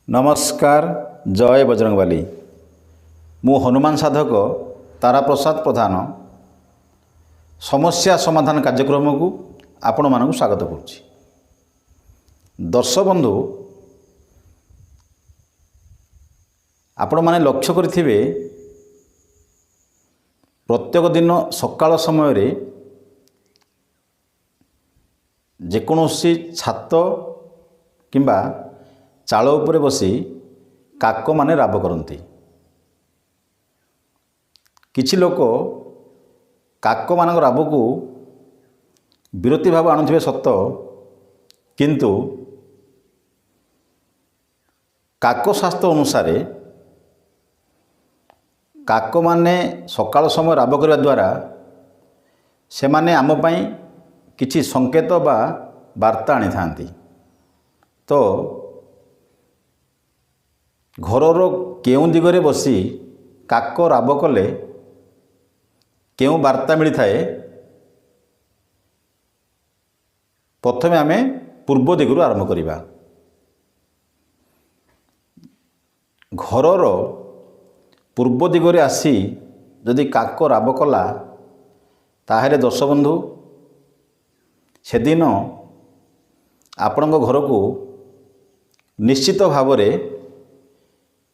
ନମସ୍କାର, ଜୟ ବଜରଙ୍ଗବାଲି। ମୁଁ ହନୁମାନ ସାଧକ ତାରାପ୍ରସାଦ ପ୍ରଧାନ ସମସ୍ୟା ସମାଧାନ କାର୍ଯ୍ୟକ୍ରମକୁ ଆପଣମାନଙ୍କୁ ସ୍ୱାଗତ କରୁଛି। ଦର୍ଶକ ବନ୍ଧୁ, ଆପଣମାନେ ଲକ୍ଷ୍ୟ କରିଥିବେ, ପ୍ରତ୍ୟେକ ଦିନ ସକାଳ ସମୟରେ ଯେକୌଣସି ଛାତ କିମ୍ବା ଚାଳ ଉପରେ ବସି କାକମାନେ ରାବ କରନ୍ତି। କିଛି ଲୋକ କାକମାନଙ୍କ ରାବକୁ ବିରକ୍ତି ଭାବ ଆଣୁଥିବେ ସତ, କିନ୍ତୁ କାକଶାସ୍ତ୍ର ଅନୁସାରେ କାକମାନେ ସକାଳ ସମୟ ରାବ କରିବା ଦ୍ୱାରା ସେମାନେ ଆମ ପାଇଁ କିଛି ସଂକେତ ବା ବାର୍ତ୍ତା ଆଣିଥାନ୍ତି। ତ ଘରର କେଉଁ ଦିଗରେ ବସି କାକ ରାବ କଲେ କେଉଁ ବାର୍ତ୍ତା ମିଳିଥାଏ? ପ୍ରଥମେ ଆମେ ପୂର୍ବ ଦିଗରୁ ଆରମ୍ଭ କରିବା। ଘରର ପୂର୍ବ ଦିଗରେ ଆସି ଯଦି କାକ ରାବ କଲା, ତାହେଲେ ଦର୍ଶକବନ୍ଧୁ, ସେଦିନ ଆପଣଙ୍କ ଘରକୁ ନିଶ୍ଚିତ ଭାବରେ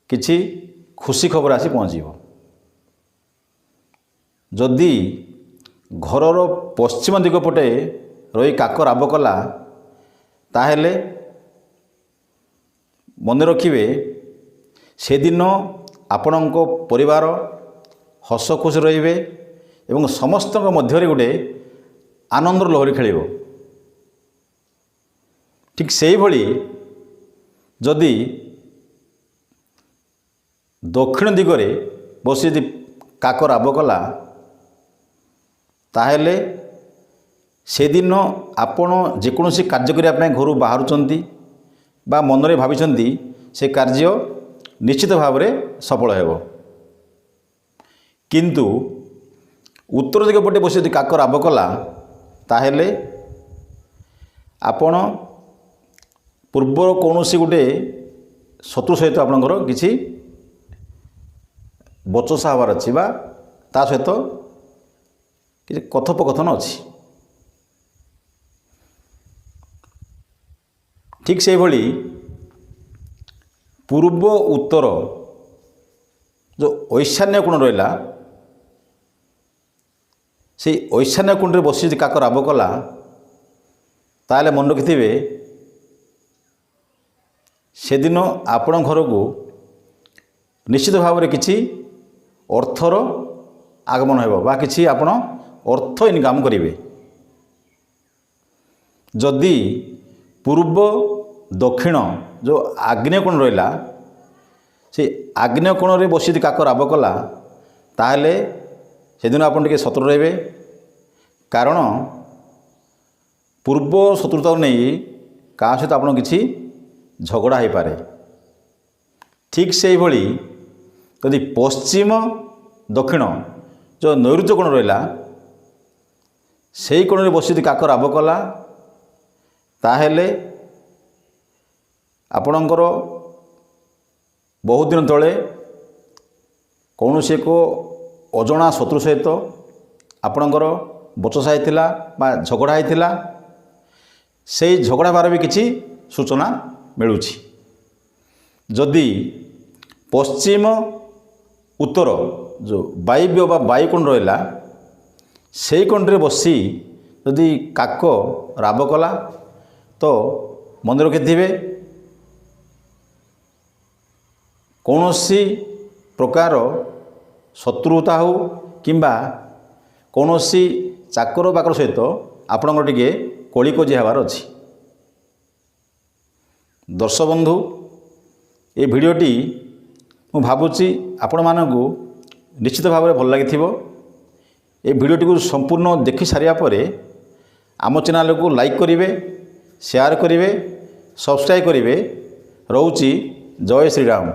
କିଛି ଖୁସି ଖବର ଆସି ପହଞ୍ଚିବ। ଯଦି ଘରର ପଶ୍ଚିମ ଦିଗ ପଟେ ରହି କାକ ରାବ କଲା, ତାହେଲେ ମନେ ରଖିବେ, ସେଦିନ ଆପଣଙ୍କ ପରିବାର ହସ ଖୁସି ରହିବେ ଏବଂ ସମସ୍ତଙ୍କ ମଧ୍ୟରେ ଗୋଟେ ଆନନ୍ଦର ଲହରୀ ଖେଳିବ। ଠିକ୍ ସେଇଭଳି ଯଦି ଦକ୍ଷିଣ ଦିଗରେ ବସି ଯଦି କାକ ରାବ କଲା, ତାହେଲେ ସେଦିନ ଆପଣ ଯେକୌଣସି କାର୍ଯ୍ୟ କରିବା ପାଇଁ ଘରୁ ବାହାରୁଛନ୍ତି ବା ମନରେ ଭାବିଛନ୍ତି, ସେ କାର୍ଯ୍ୟ ନିଶ୍ଚିତ ଭାବରେ ସଫଳ ହେବ। କିନ୍ତୁ ଉତ୍ତର ଦିଗ ପଟେ ବସି ଯଦି କାକ ରାବ କଲା, ତାହେଲେ ଆପଣ ପୂର୍ବର କୌଣସି ଗୋଟେ ଶତ୍ରୁ ସହିତ ଆପଣଙ୍କର କିଛି ବଚସା ହେବାର ଅଛି ବା ତା ସହିତ କିଛି କଥୋପକଥନ ଅଛି। ଠିକ୍ ସେହିଭଳି ପୂର୍ବ ଉତ୍ତର ଯେଉଁ ଐଶାନ୍ୟ କୋଣ ରହିଲା, ସେଇ ଐଶାନ୍ୟ କୋଣରେ ବସି ଯଦି କାକ ରାବ କଲା, ତାହେଲେ ମନେ ରଖିଥିବେ, ସେଦିନ ଆପଣଙ୍କ ଘରକୁ ନିଶ୍ଚିତ ଭାବରେ କିଛି ଅର୍ଥର ଆଗମନ ହେବ ବା କିଛି ଆପଣ ଅର୍ଥ ଇନକମ୍ କରିବେ। ଯଦି ପୂର୍ବ ଦକ୍ଷିଣ ଯେଉଁ ଆଗ୍ନେୟ କୋଣ ରହିଲା, ସେ ଆଗ୍ନେୟ କୋଣରେ ବସି ଯଦି କାକ ରାବ କଲା, ତାହେଲେ ସେଦିନ ଆପଣ ଟିକେ ସତର୍କ ରହିବେ, କାରଣ ପୂର୍ବ ଶତ୍ରୁତାକୁ ନେଇ କାହା ସହିତ ଆପଣ କିଛି ଝଗଡ଼ା ହୋଇପାରେ। ଠିକ୍ ସେଇଭଳି ଯଦି ପଶ୍ଚିମ ଦକ୍ଷିଣ ଯେଉଁ ନୈଋତ୍ୟ କୋଣ ରହିଲା, ସେଇ କୋଣରେ ବସି ଯଦି କାକ ରାବ କଲା, ତାହେଲେ ଆପଣଙ୍କର ବହୁତ ଦିନ ତଳେ କୌଣସି ଏକ ଅଜଣା ଶତ୍ରୁ ସହିତ ଆପଣଙ୍କର ବଚସା ହେଇଥିଲା ବା ଝଗଡ଼ା ହେଇଥିଲା, ସେଇ ଝଗଡ଼ା ହେବାର ବି କିଛି ସୂଚନା ମିଳୁଛି। ଯଦି ପଶ୍ଚିମ ଉତ୍ତର ଯେଉଁ ବାୟବ୍ୟ ବା ବାୟୁକୋଣ ରହିଲା, ସେଇ କୋଣରେ ବସି ଯଦି କାକ ରାବ କଲା, ତ ମନେ ରଖିଥିବେ, କୌଣସି ପ୍ରକାର ଶତ୍ରୁତା ହେଉ କିମ୍ବା କୌଣସି ଚାକର ବାକର ସହିତ ଆପଣଙ୍କର ଟିକେ କଳିକଜି ହେବାର ଅଛି। ଦର୍ଶକ ବନ୍ଧୁ, ଏ ଭିଡ଼ିଓଟି ମୁଁ ଭାବୁଛି ଆପଣମାନଙ୍କୁ ନିଶ୍ଚିତ ଭାବରେ ଭଲ ଲାଗିଥିବ। ଏ ଭିଡ଼ିଓଟିକୁ ସମ୍ପୂର୍ଣ୍ଣ ଦେଖି ସାରିବା ପରେ ଆମ ଚ୍ୟାନେଲକୁ ଲାଇକ୍ କରିବେ, ସେୟାର କରିବେ, ସବସ୍କ୍ରାଇବ୍ କରିବେ। ରହୁଛି, ଜୟ ଶ୍ରୀରାମ।